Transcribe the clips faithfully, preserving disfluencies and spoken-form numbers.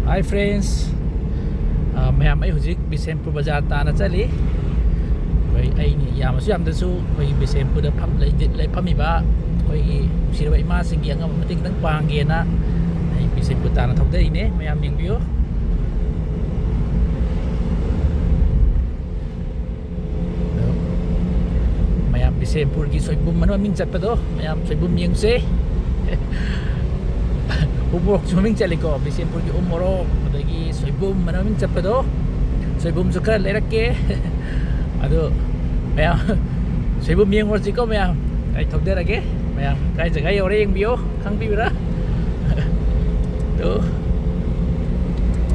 Hi friends, ꯑ, ꯃꯌꯥꯝ, ꯑꯩ ꯍꯧꯖꯤꯛ ꯕꯤꯁꯦꯝꯄꯨꯔ ꯕꯖꯥꯔ ꯇꯥꯟꯅ ꯆꯠꯂꯤ꯫ ꯑꯩꯈꯣꯏ, ꯑꯩꯅ ꯌꯥꯝꯃꯁꯨ ꯌꯥꯝꯗ꯭ꯔꯁꯨ ꯑꯩꯈꯣꯏꯒꯤ ꯕꯤꯁꯦꯝꯄꯨꯔꯗ ꯐꯝ-, ꯂꯩ-, ꯂꯩ-, ꯐꯝꯃꯤꯕ ꯑꯩꯈꯣꯏꯒꯤ ꯅꯨꯡꯁꯤꯔꯕ ꯏꯃꯥꯁꯤꯡꯒꯤ ꯑꯉꯝꯕ ꯃꯇꯦꯡ ꯈꯤꯇꯪ ꯄꯥꯡꯒꯦꯅ ꯑꯩ ꯕꯤꯁꯦꯝꯄꯨꯔ ꯇꯥꯟꯅ ꯊꯧꯗꯔꯤꯅꯦ꯫ ꯃꯌꯥꯝ ꯌꯦꯡꯕꯤꯌꯨ꯫ ꯑꯗꯣ ꯃꯌꯥꯝ ꯕꯤꯁꯦꯝꯄꯨꯔꯒꯤ ꯁꯣꯏꯕꯨꯝ ꯑꯅ ꯃꯃꯤꯡ ꯆꯠꯄꯗꯣ, ꯃꯌꯥꯝ ꯁꯣꯏꯕꯨꯝ ꯌꯦꯡꯁꯦ꯫ ꯎꯃꯣꯔꯣꯛꯁꯨ ꯃꯃꯤꯡ ꯆꯠꯂꯤꯀꯣ, ꯕꯤꯁꯦꯝꯄꯨꯔꯒꯤ ꯎꯃꯣꯔꯣꯛ, ꯑꯗꯒꯤ ꯁꯣꯏꯕꯨꯝ ꯑꯅ ꯃꯃꯤꯡ ꯆꯠꯄꯗꯣ꯫ ꯁꯣꯏꯕꯨꯝꯁꯨ ꯈꯔ ꯂꯩꯔꯛꯀꯦ꯫ ꯑꯗꯣ ꯃꯌꯥꯝ ꯁꯣꯏꯕꯨꯝ ꯌꯦꯡꯉꯨꯔꯁꯤꯀꯣ ꯃꯌꯥꯝ꯫ ꯑꯩ ꯊꯧꯗꯔꯒꯦ꯫ ꯃꯌꯥꯝ ꯀꯥꯏ ꯖꯒꯥ ꯌꯧꯔꯦ ꯌꯦꯡꯕꯤꯌꯣ, ꯈꯪꯕꯤꯕ꯭ꯔꯥ? ꯑꯗꯣ,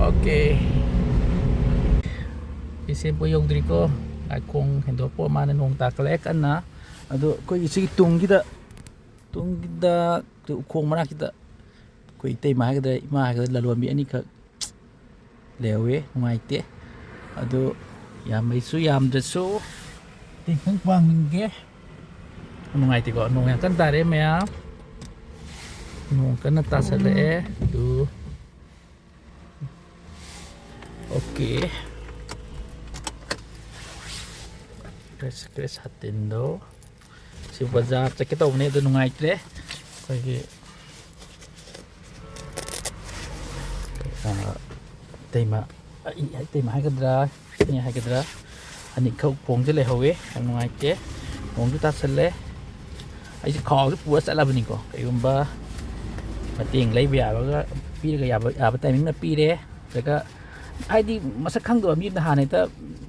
ꯑꯣꯀꯦ꯫ ꯕꯤꯁꯦꯝꯄꯨꯔ ꯌꯧꯗ꯭ꯔꯤꯀꯣ꯫ ꯂꯥꯏꯈꯣꯡ ꯍꯦꯟꯗꯣꯛꯄ ꯃꯥꯅ ꯅꯣꯡ ꯇꯥꯈꯠꯂꯛꯑꯦ ꯀꯟꯅ꯫ ꯑꯗꯣ ꯑꯩꯈꯣꯏꯒꯤ ꯁꯤꯒꯤ ꯇꯨꯡꯒꯤꯗ, ꯇꯨꯡꯒꯤꯗ ꯎꯈꯣꯡ ꯃꯅꯥꯛꯀꯤꯗ ꯑꯩꯈꯣꯏ ꯏꯇꯩꯃ ꯍꯥꯏꯒꯗ꯭ꯔꯥ, ꯏꯃꯥ ꯍꯥꯏꯒꯗ꯭ꯔꯥ, ꯂꯂꯣꯟꯕꯤ ꯑꯅꯤꯈꯛ ꯂꯩꯍꯧꯋꯦ꯫ ꯅꯨꯡꯉꯥꯏꯇꯦ꯫ ꯑꯗꯨ ꯌꯥꯝꯕꯩꯁꯨ ꯌꯥꯝꯗ꯭ꯔꯁꯨ ꯃꯇꯦꯡ ꯈꯤꯇꯪ ꯄꯥꯡꯅꯤꯡꯒꯦ꯫ ꯅꯨꯡꯉꯥꯏꯇꯦꯀꯣ, ꯅꯣꯡ ꯌꯥꯝ ꯀꯟꯅ ꯇꯥꯔꯦ ꯃꯌꯥꯝ꯫ ꯅꯣꯡ ꯀꯟꯅ ꯇꯥꯁꯜꯂꯛꯑꯦ꯫ ꯑꯗꯨ, ꯑꯣꯀꯦ꯫ Crash crash ꯁꯥꯇꯤꯟꯗꯣ꯫ ꯁꯤ ꯕꯖꯥꯔ ꯆꯠꯀꯦ ꯇꯧꯕꯅꯦ, ꯑꯗꯨ ꯅꯨꯡꯉꯥꯏꯇ꯭ꯔꯦ꯫ ꯑꯩꯈꯣꯏꯒꯤ, ꯑ, ꯏꯇꯩꯃ, ꯑ, ꯏ-, ꯏꯇꯩꯃ ꯍꯥꯏꯒꯗ꯭ꯔꯥ, ꯏꯅꯦ ꯍꯥꯏꯒꯗ꯭ꯔꯥ, ꯑꯅꯤꯈꯛ ꯎꯈꯣꯡꯁꯦ ꯂꯩꯍꯧꯋꯦ꯫ ꯌꯥꯝ ꯅꯨꯡꯉꯥꯏꯇꯦ꯫ ꯅꯣꯡꯁꯨ ꯇꯥꯁꯜꯂꯦ꯫ ꯑꯩꯁꯦ ꯈꯥꯎꯁꯦ ꯄꯨꯔ ꯆꯠꯂꯕꯅꯤꯀꯣ꯫ ꯀꯩꯒꯨꯝꯕ ꯃꯇꯦꯡ ꯂꯩꯕ ꯌꯥꯕꯒ ꯄꯤꯔꯒ ꯌꯥꯕ, ꯌꯥꯕ timingꯅ ꯄꯤꯔꯦ꯫ ꯅꯠꯇ꯭ꯔꯒ ꯍꯥꯏꯗꯤ ꯃꯁꯛ ꯈꯪꯗꯕ ꯃꯤ ꯑꯃꯅ ꯍꯥꯟꯅ ꯍꯦꯛꯇ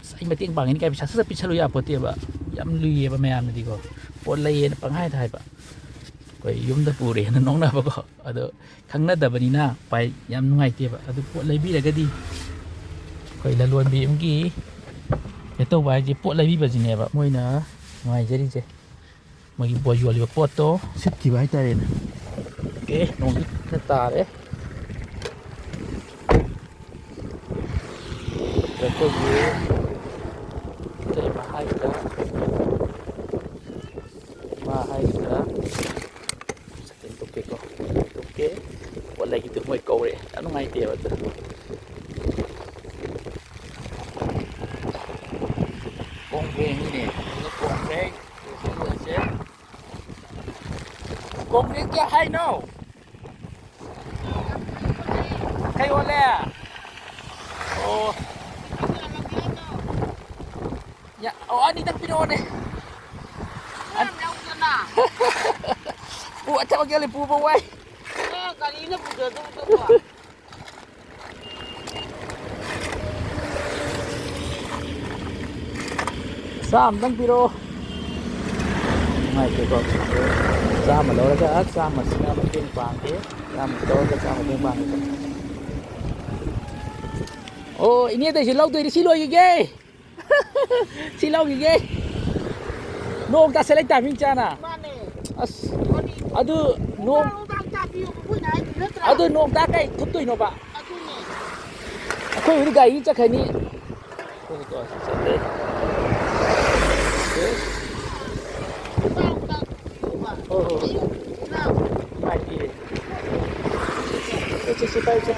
"ꯑꯁ, ꯑꯩ ꯃꯇꯦꯡ ꯄꯥꯡꯒꯦꯅ" ꯀꯥꯏ ꯄꯩꯁꯥ ꯁꯠ ꯁꯠ ꯄꯤꯁꯜꯂꯨ ꯌꯥꯄꯣꯠꯇꯦꯕ꯫ ꯌꯥꯝ ꯂꯨꯏꯌꯦꯕ ꯃꯌꯥꯝꯅꯗꯤꯀꯣ꯫ ꯄꯣꯠ ꯂꯩꯌꯦꯅ ꯄꯪꯍꯥꯏꯗ ꯍꯥꯏꯕ꯫ ꯑꯩꯈꯣꯏ ꯌꯨꯝꯗ ꯄꯨꯔꯦꯅ ꯅꯣꯛꯅꯕꯀꯣ꯫ ꯑꯗꯣ ꯈꯪꯅꯗꯕꯅꯤꯅ ꯎꯄꯥꯏ ꯌꯥꯝ ꯅꯨꯡꯉꯥꯏꯇꯦꯕ꯫ ꯑꯗꯨ ꯄꯣꯠ ꯂꯩꯕꯤꯔꯒꯗꯤ ꯑꯩꯈꯣꯏ ꯂꯂꯣꯟꯕꯤ ꯑꯃꯒꯤ ꯀꯩꯅꯣ ꯇꯧꯕ ꯍꯥꯏꯁꯦ ꯄꯣꯠ ꯂꯩꯕꯤꯕꯁꯤꯅꯦꯕ ꯃꯣꯏꯅ ꯅꯨꯡꯉꯥꯏꯖꯔꯤꯁꯦ꯫ ꯃꯣꯏꯒꯤ ꯄꯣꯠ ꯌꯣꯜꯂꯤꯕ ꯄꯣꯠꯇꯣ ꯁꯤꯠꯈꯤꯕ ꯍꯥꯏꯇꯥꯔꯦꯅꯦ꯫ ꯑꯣꯀꯦ, ꯅꯣꯡꯁꯨ ꯈꯔ ꯇꯥꯔꯦ꯫ ꯑꯩꯈꯣꯏꯒꯤ ꯏꯇꯩꯃ ꯍꯥꯏꯒꯗ꯭ꯔꯥ, ꯏꯃꯥ ꯍꯥꯏꯒꯗ꯭ꯔꯥ, ꯁꯥꯇꯤꯟ ꯇꯨꯞꯀꯦꯀꯣ, ꯇꯨꯞꯀꯦ꯫ ꯄꯣꯠ ꯂꯩꯈꯤꯗꯨ ꯃꯣꯏ ꯀꯧꯔꯦ꯫ ꯌꯥꯝ ꯅꯨꯡꯉꯥꯏꯇꯦꯕ ꯑꯗꯨ꯫ ꯀꯣꯡꯒ꯭ꯔꯦꯡꯅꯤꯅꯦ꯫ ꯑꯗꯨ ꯀꯣꯡꯒ꯭ꯔꯦꯡ꯫ ꯀꯣꯡꯒ꯭ꯔꯦꯡ ꯀꯌꯥ ꯍꯥꯏꯅꯣ? ꯀꯩ ꯑꯣꯜꯂꯦ? ꯑꯣ꯫ ꯌꯥ-, ꯑꯣ, ꯑꯅꯤꯗꯪ ꯄꯤꯔꯛꯑꯣꯅꯦ꯫ ꯑꯟ-, ꯄꯨ-, ꯊꯕꯛ ꯆꯠꯂꯤ, ꯄꯨꯕ ꯋꯥꯏ꯫ ꯑꯦ, ꯒꯥꯔꯤꯅ ꯄꯨꯖꯗꯧꯗꯨꯕꯣ? ꯆꯥꯝꯗꯪ ꯄꯤꯔꯛꯑꯣ꯫ ꯅꯨꯡꯉꯥꯏꯇꯦꯀꯣ꯫ ꯆꯥꯝꯃ ꯂꯧꯔꯒ ꯆꯥꯝꯃꯁꯤꯅ ꯃꯇꯦꯡ ꯄꯥꯡꯒꯦ꯫ ꯆꯥꯝꯃꯁꯤ ꯂꯧꯔꯒ ꯆꯥꯝꯃ ꯃꯇꯦꯡ ꯄꯥꯡꯒꯦ꯫ ꯑꯣ, ꯏꯅꯦꯗꯩꯁꯨ ꯂꯧꯗꯣꯏꯅꯤ꯫ ꯁꯤ ꯂꯣꯏꯈꯤꯒꯦ꯫ ꯁꯤ ꯂꯧꯈꯤꯒꯦ꯫ ꯅꯣꯡ ꯇꯥꯁꯜꯂꯛꯏ timing ꯆꯥꯅ꯫ ꯃꯥꯅꯦ꯫ ꯑꯁ, ꯀꯔꯤ? ꯑꯗꯨ ꯅꯣꯡ, ꯅꯨꯡꯗꯥꯡ ꯅꯨꯡꯗꯥꯡ ꯇꯥꯕꯤꯌꯨ, ꯑꯩꯈꯣꯏꯅ ꯍꯥꯏꯗꯤ ꯅꯠꯇ꯭ꯔꯥ? ꯑꯗꯨ ꯅꯣꯡ ꯇꯥ ꯀꯩ ꯊꯨꯞꯇꯣꯏꯅꯣꯕ? ꯑꯗꯨꯅꯦ꯫ ꯑꯩꯈꯣꯏꯕꯨꯗꯤ ꯒꯥꯔꯤ ꯆꯠꯈ꯭ꯔꯅꯤ꯫ ꯑꯩꯈꯣꯏꯗꯤ ꯀꯣ ꯆꯠꯂꯦ꯫ ꯅꯨꯡꯗꯥꯡ ꯅꯨꯡꯗꯥꯡ ꯇꯥꯕꯤꯌꯨꯕ꯫ ꯍꯣꯏ, ꯍꯣꯏ, ꯍꯣꯏ꯫ ꯑꯌꯨꯛ ꯅꯨꯡꯊꯤꯜ꯫ ꯅꯨꯡꯉꯥꯏꯇꯦ꯫ ꯁꯦ, ꯁꯦ, ꯁꯦ, ꯄꯥꯏꯌꯨꯁꯦ꯫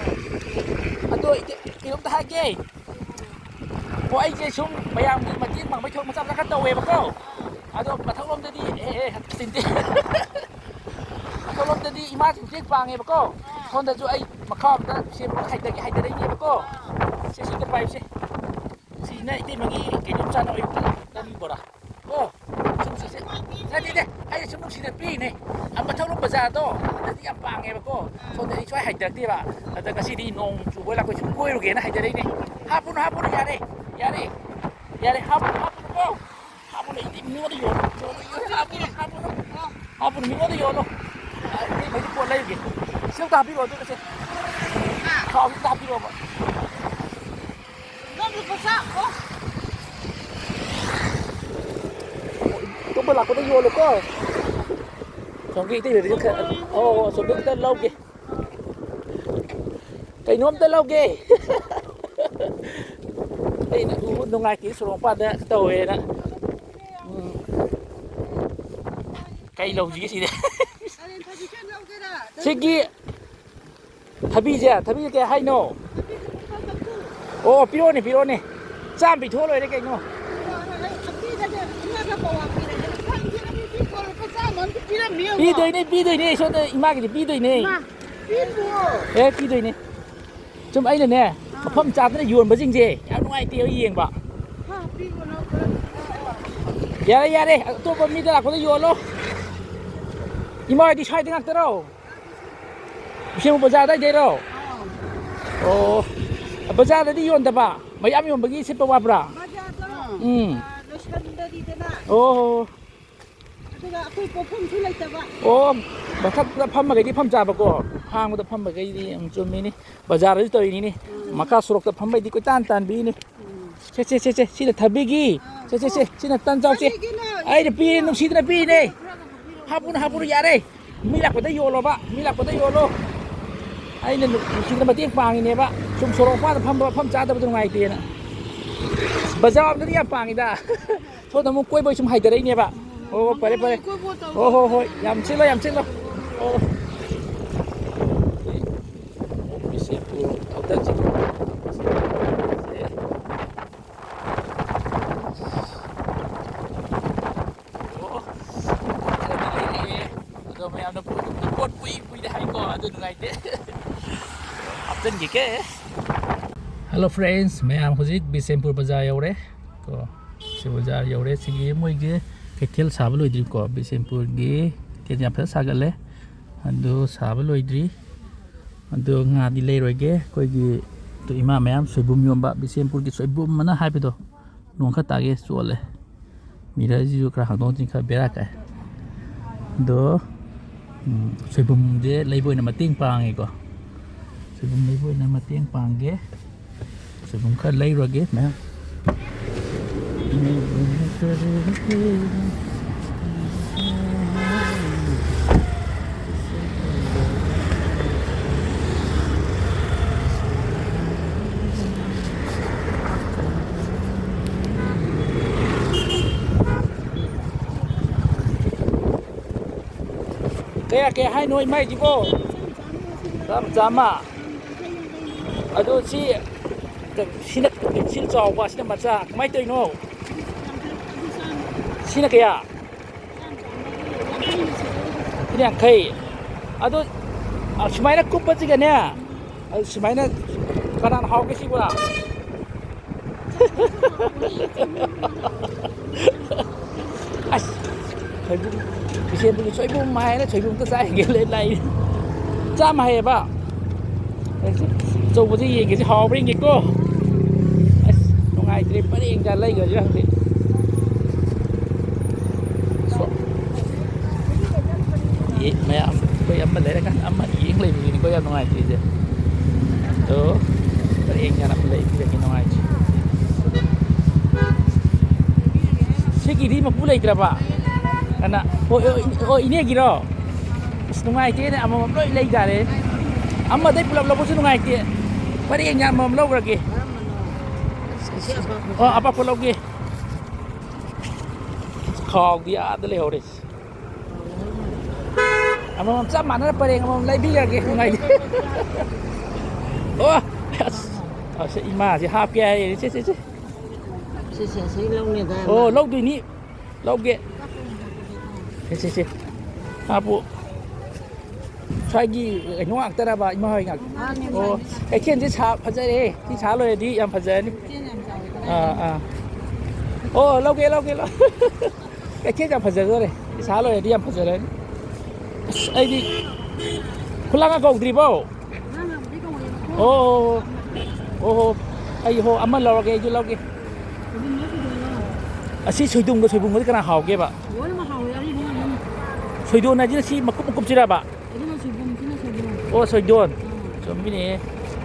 ꯑꯗꯣ ꯏꯆꯦ, ꯀꯩꯅꯣꯝꯇ ꯍꯥꯏꯒꯦ꯫ ꯍꯣ, ꯑꯩꯁꯦ ꯁꯨꯝ ꯃꯌꯥꯝꯒꯤ ꯃꯇꯦꯡ ꯄꯥꯡꯕꯩ ꯊꯕꯛ ꯃꯆꯥ ꯃꯆꯥ ꯈꯔ ꯇꯧꯋꯦꯕꯀꯣ꯫ ꯑꯗꯣ ꯃꯊꯛꯂꯣꯝꯗꯗꯤ, ꯑꯦ, ꯑꯦ, ꯆꯤꯟꯗꯦ꯫ ꯃꯊꯛꯂꯣꯝꯗꯗꯤ ꯏꯃꯥꯁꯨ ꯃꯇꯦꯡ ꯄꯥꯡꯉꯦꯕꯀꯣ꯫ ꯁꯣꯝꯗꯁꯨ ꯑꯩ ꯃꯈꯥꯔꯣꯝꯗ ꯁꯦꯝꯕ ꯍꯥꯏꯗꯒꯦ ꯍꯥꯏꯗꯔꯛꯏꯅꯦꯕꯀꯣ꯫ ꯁꯦ, ꯁꯤ ꯑꯝꯇ ꯄꯥꯏꯌꯨꯁꯦ꯫ ꯁꯤꯅ ꯏꯇꯩꯃꯒꯤ ꯀꯩꯅꯣꯝ ꯆꯥꯅꯕ ꯑꯌꯨꯛꯇ ꯇꯟ ꯕꯣꯔꯥ꯫ ꯀꯣ? ꯁꯨꯝ ꯁꯤꯁꯦ꯫ ꯅꯠꯇꯦ, ꯅꯠꯇꯦ, ꯑꯩ ꯁꯨꯝ ꯅꯨꯡꯁꯤꯗꯅ ꯄꯤꯔꯤꯅꯦ꯫ ꯑ, ꯃꯊꯛꯂꯣꯝ ꯕꯖꯥꯔꯗꯣ, ꯑꯗꯗꯤ ꯌꯥꯝ ꯄꯥꯡꯉꯦꯕꯀꯣ꯫ ꯁꯣꯝꯗꯗꯤ ꯁꯨꯡꯍꯥꯏ ꯍꯥꯏꯗꯔꯛꯇꯦꯕ꯫ ꯑꯗ ꯉꯁꯤꯗꯤ ꯅꯣꯡ ꯆꯨꯕ ꯂꯥꯛꯄ ꯁꯨꯝ ꯀꯣꯏꯔꯨꯒꯦꯅ ꯍꯥꯏꯗꯔꯛꯏꯅꯦ꯫ ꯍꯥꯞꯄꯨꯅꯨ, ꯍꯥꯞꯄꯨꯅꯨ, ꯌꯥꯔꯦ, ꯌꯥꯔꯦ, ꯌꯥꯔꯦ, ꯍꯥꯞꯄꯨꯅꯨ, ꯍꯥꯞꯄꯨꯅꯨꯀꯣ꯫ ꯍꯥꯞꯄꯨꯅꯨ, ꯏꯗꯤ ꯃꯤꯉꯣꯟꯗ ꯌꯣꯜꯂꯨ, ꯌꯣꯜꯂꯨ, ꯌꯣꯜꯂꯨ, ꯍꯥꯞꯄꯨꯅꯨ, ꯍꯥꯞꯄꯨꯅꯨ꯫ ꯍꯥꯞꯄꯨꯅꯨ, ꯃꯤꯉꯣꯟꯗ ꯌꯣꯜꯂꯨ꯫ ꯑ, ꯏꯇꯩꯃꯩꯗꯤ ꯄꯣꯠ ꯂꯩꯔꯨꯒꯦ꯫ ꯁꯤ ꯑꯝꯇ ꯍꯥꯞꯄꯤꯔꯣ, ꯑꯗꯨꯒ ꯁꯦ꯫ ꯊꯥꯎꯁꯤ ꯑꯝꯇ ꯍꯥꯞꯄꯤꯔꯣꯕ꯫ ꯅꯪ ꯂꯨꯄꯥ ꯆꯥ-, ꯑꯣ꯫ ꯑꯇꯣꯞꯄ ꯂꯥꯛꯄꯗ ꯌꯣꯜꯂꯨꯀꯣ꯫ ꯁꯣꯝꯒꯤ ꯏꯇꯩ ꯍꯣꯏꯗꯁꯨ ꯈꯔ, ꯑꯣ, ꯑꯣ, ꯑꯁꯣꯝꯗ ꯈꯤꯇ ꯂꯧꯒꯦ꯫ ꯀꯩꯅꯣꯝꯇ ꯂꯧꯒꯦ꯫ ꯑꯩꯅ ꯎꯕ ꯅꯨꯡꯉꯥꯏꯇꯦ, ꯁꯣꯔꯣꯛ ꯃꯄꯥꯟꯗ ꯇꯧꯋꯦꯅ꯫ ꯎꯝ꯫ ꯀꯩ ꯂꯧꯁꯤꯒꯦ ꯁꯤꯗꯤ? ꯀꯥꯂꯦꯟ ꯊꯕꯤ ꯈꯔ ꯂꯧꯒꯦꯔꯥ? ꯁꯤꯒꯤ ꯊꯕꯤꯁꯦ, ꯊꯕꯤꯁꯦ ꯀꯌꯥ ꯍꯥꯏꯅꯣ? ꯑꯣ, ꯄꯤꯔꯛꯑꯣꯅꯦ, ꯄꯤꯔꯛꯑꯣꯅꯦ꯫ ꯆꯥꯝꯃ ꯄꯤꯊꯣꯛꯑ ꯂꯣꯏꯔꯦ ꯀꯩꯅꯣ꯫ ꯄꯤꯗꯣꯏꯅꯦ, ꯄꯤꯗꯣꯏꯅꯦ, ꯁꯣꯝꯗ ꯏꯃꯥꯒꯤꯗꯤ ꯄꯤꯗꯣꯏꯅꯦ꯫ ꯑꯦ, ꯄꯤꯗꯣꯏꯅꯦ꯫ ꯁꯨꯝ ꯑꯩꯅꯅꯦ, ꯃꯐꯝ ꯆꯥꯗꯅ ꯌꯣꯟꯕꯁꯤꯡꯁꯦ ꯌꯥꯝ ꯅꯨꯡꯉꯥꯏꯇꯦꯕ ꯌꯦꯡꯕ꯫ ꯌꯥꯔꯦ, ꯌꯥꯔꯦ, ꯑꯇꯣꯞꯄ ꯃꯤꯗ ꯂꯥꯛꯄꯗ ꯌꯣꯜꯂꯣ꯫ ꯏꯃꯥ ꯍꯣꯏꯗꯤ ꯁ꯭ꯋꯥꯏꯗ ꯉꯥꯛꯇꯔꯣ? ꯕꯤꯁꯦꯝꯄꯨꯔ ꯕꯖꯥꯔ ꯑꯗꯥꯏꯗꯩꯔꯣ? ꯑꯣ, ꯕꯖꯥꯔꯗꯗꯤ ꯌꯣꯟꯗꯕ? ꯃꯌꯥꯝ ꯌꯣꯟꯕꯒꯤ ꯁꯤꯠꯄ ꯋꯥꯕ꯭ꯔꯥ? ꯕꯖꯥꯔꯗꯣ, ꯎꯝ꯫ ꯑ, ꯂꯣꯏꯁꯟꯗꯔꯤꯗꯅ꯫ ꯑꯣ꯫ ꯑꯗꯨꯒ ꯑꯩꯈꯣꯏ ꯄꯣꯠꯐꯝꯁꯨ ꯂꯩꯇꯕ꯫ ꯑꯣ, ꯃꯊꯛꯇ ꯐꯝꯃꯒꯩꯗꯤ ꯐꯝ ꯆꯥꯕꯀꯣ, ꯍꯥꯡꯕꯗ ꯐꯝꯃꯒꯩꯗꯤ꯫ ꯎꯝ, ꯆꯨꯝꯃꯤꯅꯤ꯫ ꯕꯖꯥꯔꯗꯁꯨ ꯇꯧꯔꯤꯅꯤꯅꯦ꯫ ꯎꯝ꯫ ꯃꯈꯥ ꯁꯣꯔꯣꯛꯇ ꯐꯝꯕꯩꯗꯤ ꯀꯣꯏꯇꯥꯟ ꯇꯥꯟꯕꯤꯅꯤ꯫ ꯎꯝ꯫ ꯁꯦ, ꯁꯦ, ꯁꯦ, ꯁꯦ, ꯁꯤꯅ ꯊꯕꯤꯒꯤ꯫ ꯑꯥ, ꯁꯦ, ꯁꯦ, ꯁꯦ, ꯑꯣ꯫ ꯁꯤꯅ ꯇꯟ ꯆꯥꯎꯁꯦ꯫ ꯀꯔꯤꯒꯤꯅꯣ? ꯑꯩꯅ ꯄꯤꯔꯦ, ꯅꯨꯡꯁꯤꯗꯅ ꯄꯤꯔꯤꯅꯦ꯫ ꯈꯔ ꯈꯔ ꯍꯥꯞꯄꯤꯔꯣ꯫ ꯍꯥꯞꯄꯨꯅ, ꯍꯥꯞꯄꯨꯅ, ꯌꯥꯔꯦ꯫ ꯃꯤ ꯂꯥꯛꯄꯗ ꯌꯣꯜꯂꯣꯕ, ꯃꯤ ꯂꯥꯛꯄꯗ ꯌꯣꯜꯂꯣ꯫ ꯑꯩꯅ ꯅꯨ-, ꯅꯨꯡꯁꯤꯗꯅ ꯃꯇꯦꯡ ꯄꯥꯡꯉꯤꯅꯦꯕ꯫ ꯁꯨꯝ ꯁꯣꯔꯣꯛ ꯃꯄꯥꯟꯗ ꯐꯝꯕ, ꯃꯐꯝ ꯆꯥꯗꯕꯗꯣ ꯅꯨꯡꯉꯥꯏꯇꯦꯅ꯫ ꯕꯖꯥꯔ ꯂꯣꯝꯗꯗꯤ ꯌꯥꯝ ꯄꯥꯡꯉꯤꯗ꯫ ꯁꯣꯝꯗ ꯑꯃꯨꯛ ꯀꯣꯏꯕ ꯁꯨꯝ ꯍꯥꯏꯊꯔꯛꯏꯅꯦꯕ꯫ ꯑꯣ, ꯐꯔꯦ, ꯐꯔꯦ꯫ ꯀꯣꯏꯕ ꯇꯧꯕ꯫ ꯍꯣ, ꯍꯣ, ꯍꯣꯏ꯫ ꯌꯥꯝ ꯁꯤꯠꯂꯣ, ꯌꯥꯝ ꯁꯤꯠꯂꯣ꯫ ꯑꯣ꯫ ꯕꯤꯁꯦꯝꯄꯨꯔ ꯑꯥꯎꯇꯔ ꯆꯠꯄ꯫ ꯑꯣ, ꯈꯔꯗꯤ ꯂꯩꯔꯛꯑꯦ꯫ ꯑꯗꯣ ꯃꯌꯥꯝꯅ ꯄꯣꯠ, ꯄꯣꯠ ꯄꯨꯏ ꯄꯨꯏꯗ ꯍꯥꯏꯀꯣ, ꯑꯗꯨ ꯅꯨꯡꯉꯥꯏꯇꯦ꯫ ꯍꯥꯞꯆꯤꯟꯈꯤꯒꯦ꯫ Hello friends, ꯃꯌꯥꯝ ꯍꯧꯖꯤꯛ ꯕꯤꯁꯦꯝꯄꯨꯔ ꯕꯖꯥꯔ ꯌꯧꯔꯦ꯫ ꯀꯣ, ꯁꯤ ꯕꯖꯥꯔ ꯌꯧꯔꯦ꯫ ꯁꯤꯒꯤ ꯃꯣꯏꯒꯤ ꯀꯩꯊꯦꯜ ꯁꯥꯕ ꯂꯣꯏꯗ꯭ꯔꯤꯀꯣ, ꯕꯤꯁꯦꯝꯄꯨꯔꯒꯤ ꯀꯩꯊꯦꯜ ꯌꯥꯝ ꯐꯖꯅ ꯁꯥꯒꯠꯂꯦ꯫ ꯑꯗꯨ ꯁꯥꯕ ꯂꯣꯏꯗ꯭ꯔꯤ꯫ ꯑꯗꯨ ꯉꯥꯗꯤ ꯂꯩꯔꯣꯏꯒꯦ꯫ ꯑꯩꯈꯣꯏꯒꯤ ꯏꯃꯥ ꯃꯌꯥꯝ ꯁꯣꯏꯕꯨꯝ ꯌꯣꯟꯕ, ꯕꯤꯁꯦꯝꯄꯨꯔꯒꯤ ꯁꯣꯏꯕꯨꯝ ꯑꯅ ꯍꯥꯏꯕꯗꯣ, ꯅꯣꯡ ꯈꯔ ꯇꯥꯒꯦ ꯆꯣꯠꯂꯦ꯫ ꯃꯤꯔꯔꯁꯤꯁꯨ ꯈꯔ ꯍꯥꯡꯗꯣꯛ ꯍꯥꯡꯖꯤꯟ ꯈꯔ ꯕꯦꯔꯥ ꯀꯥꯏ꯫ ꯑꯗꯣ, ꯎꯝ, ꯁꯣꯏꯕꯨꯝꯁꯦ ꯂꯩꯕ ꯑꯣꯏꯅ ꯃꯇꯦꯡ ꯄꯥꯡꯉꯦꯀꯣ꯫ ꯁꯣꯏꯕꯨꯝ ꯂꯩꯕ ꯑꯣꯏꯅ ꯃꯇꯦꯡ ꯄꯥꯡꯒꯦ꯫ ꯁꯣꯏꯕꯨꯝ ꯈꯔ ꯂꯩꯔꯨꯔꯒꯦ ꯃꯌꯥꯝ꯫ ꯀꯌꯥ, ꯀꯌꯥ ꯍꯥꯏꯅꯣ ꯏꯃꯥꯏꯁꯤꯕꯣ? ꯆꯥꯝꯃ, ꯆꯥꯝꯃ꯫ ꯑꯗꯨ ꯁꯤ, ꯁꯤꯅ, ꯁꯤꯅ ꯆꯥꯎꯕ, ꯁꯤꯅ ꯃꯆꯥ꯫ ꯀꯃꯥꯏꯅ ꯇꯧꯔꯤꯅꯣ? ꯁꯤꯅ ꯀꯌꯥ? ꯁꯤꯅ ꯌꯥꯡꯈꯩ꯫ ꯑꯗꯨ, ꯑ, ꯁꯨꯃꯥꯏꯅ ꯀꯨꯞꯄꯁꯤꯒꯅꯦ, ꯑꯗꯨ ꯁꯨꯃꯥꯏꯅ ꯀꯅꯥꯅ ꯍꯥꯎꯒꯦ ꯁꯤꯕꯣ? ꯑꯁ, ꯁꯣꯏꯕꯨꯝ, ꯕꯤꯁꯦꯝꯄꯨꯔꯒꯤ ꯁꯣꯏꯕꯨꯝ ꯍꯥꯏꯅ ꯁꯣꯏꯕꯨꯝ ꯑꯝꯇ ꯆꯥꯏꯒꯦ ꯂꯩ, ꯂꯥꯛꯏ꯫ ꯆꯥꯝꯃ ꯍꯥꯏꯌꯦꯕ꯫ ꯑꯆꯧꯕꯁꯦ ꯌꯦꯡꯒꯦꯁꯦ, ꯍꯥꯎꯕ꯭ꯔꯥ ꯌꯦꯡꯒꯦꯀꯣ꯫ ꯑꯁ, ꯅꯨꯡꯉꯥꯏꯇ꯭ꯔꯦ, ꯄꯔꯦꯡ ꯆꯥ ꯂꯩꯈ꯭ꯔꯁꯤꯔ ꯈꯪꯗꯦ꯫ ꯁꯣ-, ꯑꯦ, ꯃꯌꯥꯝ ꯑꯩꯈꯣꯏ ꯑꯃ ꯂꯩꯔꯀꯥꯟꯗ ꯑꯃ ꯌꯦꯡ ꯂꯩꯕꯁꯤꯅꯤꯀꯣ ꯌꯥꯝ ꯅꯨꯡꯉꯥꯏꯇ꯭ꯔꯤꯁꯦ꯫ ꯑꯗꯣ, ꯄꯔꯦꯡ ꯆꯥꯅ ꯑꯃ ꯂꯩꯕꯁꯤꯗꯤ ꯅꯨꯡꯉꯥꯏꯇ꯭ꯔꯤ꯫ ꯁꯤꯒꯤꯗꯤ ꯃꯄꯨ ꯂꯩꯇ꯭ꯔꯕ? ꯑꯅ, ꯑꯣ, ꯑꯣ, ꯑꯣ, ꯏꯅꯦꯒꯤꯔꯣ? ꯑꯁ, ꯅꯨꯡꯉꯥꯏꯇꯦꯅꯦ, ꯑꯃꯃꯝ ꯂꯣꯏ ꯂꯩ ꯇꯥꯔꯦ꯫ ꯑꯃꯗꯩ ꯄꯨꯂꯞ ꯂꯧꯕꯁꯨ ꯅꯨꯡꯉꯥꯏꯇꯦ꯫ ꯄꯔꯦꯡ ꯌꯥꯟꯕ ꯑꯃ ꯂꯧꯈ꯭ꯔꯒꯦ꯫ ꯑꯣ, ꯑꯄꯥꯛꯄ ꯂꯧꯒꯦ꯫ ꯈꯥꯎꯗꯤ ꯑꯥꯗ ꯂꯩꯍꯧꯔꯦ꯫ ꯑꯃꯃꯝ ꯆꯞ ꯃꯥꯟꯅꯅ ꯄꯔꯦꯡ ꯑꯃꯃꯝ ꯂꯩꯕꯤꯔꯒꯦ, ꯅꯨꯡꯉꯥꯏꯇꯦ꯫ ꯑꯣ, ꯑꯁ, ꯑꯁ, ꯏꯃꯥꯁꯦ ꯍꯥꯞꯀꯦ ꯍꯥꯏꯔꯦ꯫ ꯁꯦ, ꯁꯦ, ꯁꯦ꯫ ꯁꯦ, ꯁꯦ, ꯁꯦ, ꯂꯧꯅꯦꯗ꯫ ꯑꯣ, ꯂꯧꯗꯣꯏꯅꯤ꯫ ꯂꯧꯒꯦ꯫ ꯁꯦ, ꯁꯦ, ꯁꯦ꯫ ꯍꯥꯞꯄꯨ꯫ ꯁ꯭ꯋꯥꯏꯒꯤ ꯀꯩꯅꯣ ꯉꯥꯛꯇꯔꯕ, ꯏꯃꯥ ꯍꯣꯏ ꯉꯥꯛꯇ? ꯃꯥꯅꯦ, ꯑꯣ, ꯃꯥꯅꯦ꯫ ꯀꯩꯊꯦꯜꯁꯦ ꯁꯥ-, ꯐꯖꯔꯦ꯫ ꯁꯤ ꯁꯥ ꯂꯣꯏꯔꯗꯤ ꯌꯥꯝ ꯐꯖꯔꯅꯤ꯫ ꯀꯩꯊꯦꯜ ꯌꯥꯝ ꯆꯥꯎꯋꯦ, ꯀꯗꯥꯏꯗꯒꯤ? ꯑꯥ, ꯑꯥ꯫ ꯑꯣ, ꯂꯧꯒꯦ, ꯂꯧꯒꯦ, ꯂꯧ-, ꯀꯩꯊꯦꯜ ꯌꯥꯝ ꯐꯖꯗꯣꯔꯦ꯫ ꯁꯤ ꯁꯥ ꯂꯣꯏꯔꯗꯤ ꯌꯥꯝ ꯐꯖꯔꯅꯤ꯫ ꯑꯁ, ꯑꯩꯗꯤ ꯈꯨꯂꯪꯒ ꯀꯧꯗ꯭ꯔꯤꯕꯣ? ꯅꯪꯅꯕꯨꯗꯤ ꯀꯧꯔꯦꯕꯀꯣ꯫ ꯑꯣ, ꯑꯣ, ꯑꯣ꯫ ꯑꯣ, ꯍꯣ꯫ ꯑꯩ, ꯍꯣ, ꯑꯃ ꯂꯧꯔꯒꯦ, ꯑꯩꯁꯨ ꯂꯧꯒꯦ꯫ ꯁꯣꯏꯕꯨꯝꯂꯣ, ꯁꯣꯏꯗꯣꯟꯂꯣ? ꯑꯁꯤ ꯁꯣꯏꯗꯣꯟꯒ ꯁꯣꯏꯕꯨꯝꯒꯗꯤ ꯀꯅꯥ ꯍꯥꯎꯒꯦꯕ? ꯂꯣꯏꯅꯃꯛ ꯍꯥꯎꯋꯦ, ꯑꯔꯤꯕ ꯉꯥꯛꯇꯅꯤ꯫ ꯁꯣꯏꯗꯣꯟ ꯍꯥꯏꯁꯤꯅ ꯁꯤ ꯃꯀꯨꯞ ꯃꯀꯨꯞꯁꯤꯔꯕ? ꯑꯗꯨꯅ ꯁꯣꯏꯕꯨꯝ, ꯁꯤꯅ ꯁꯣꯏꯕꯨꯝ꯫ ꯑꯣ, ꯁꯣꯏꯗꯣꯟ꯫ ꯑꯥ꯫ ꯆꯨꯝꯃꯤꯅꯦ꯫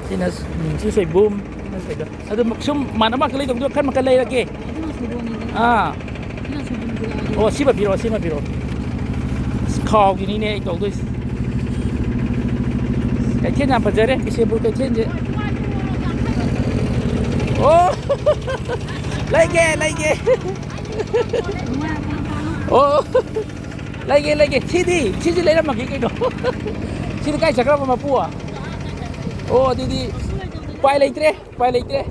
ꯁꯤꯅ, ꯎꯝ, ꯁꯤ ꯁꯣꯏꯕꯨꯝ, ꯁꯤꯅ ꯁꯣꯏꯗꯣꯟ꯫ ꯑꯗꯨ ꯁꯨꯝ ꯃꯥꯟꯅꯕ ꯉꯥꯛꯇ ꯂꯩꯗꯧꯗꯣ ꯃꯈꯜ ꯃꯈꯜ ꯂꯩꯔꯒꯦ꯫ ꯑꯗꯨꯅ ꯁꯣꯏꯗꯣꯟꯅꯤꯗꯅ꯫ ꯑꯥ꯫ ꯁꯤꯅ ꯁꯣꯏꯕꯨꯝ ꯄꯤꯔꯛꯑꯒꯦ꯫ ꯑꯣ, ꯁꯤꯃ ꯄꯤꯔꯛꯑꯣ, ꯁꯤꯃ ꯄꯤꯔꯛꯑꯣ꯫ ꯑꯁ, ꯈꯥꯎꯒꯤꯅꯤꯅꯦ ꯑꯩ ꯇꯧꯗꯣꯏꯁꯦ꯫ ꯀꯩꯊꯦꯜ ꯌꯥꯝ ꯐꯖꯔꯦ, ꯕꯤꯁꯦꯝꯄꯨꯔ ꯀꯩꯊꯦꯜꯁꯦ꯫ ꯑꯣ! ꯂꯩꯒꯦ, ꯂꯩꯒꯦ꯫ ꯑꯣ! ꯂꯩꯒꯦ, ꯂꯩꯒꯦ꯫ ꯁꯤꯗꯤ, ꯁꯤꯁꯨ ꯂꯩꯔꯝꯃꯒꯦ ꯀꯩꯅꯣ꯫ ꯁꯤꯗꯤ ꯀꯥꯏ ꯆꯠꯈ꯭ꯔꯕ ꯃꯄꯨ? ꯑꯣ, ꯑꯗꯨꯗꯤ ꯎꯄꯥꯏ ꯂꯩꯇ꯭ꯔꯦ, ꯎꯄꯥꯏ ꯂꯩꯇ꯭ꯔꯦ꯫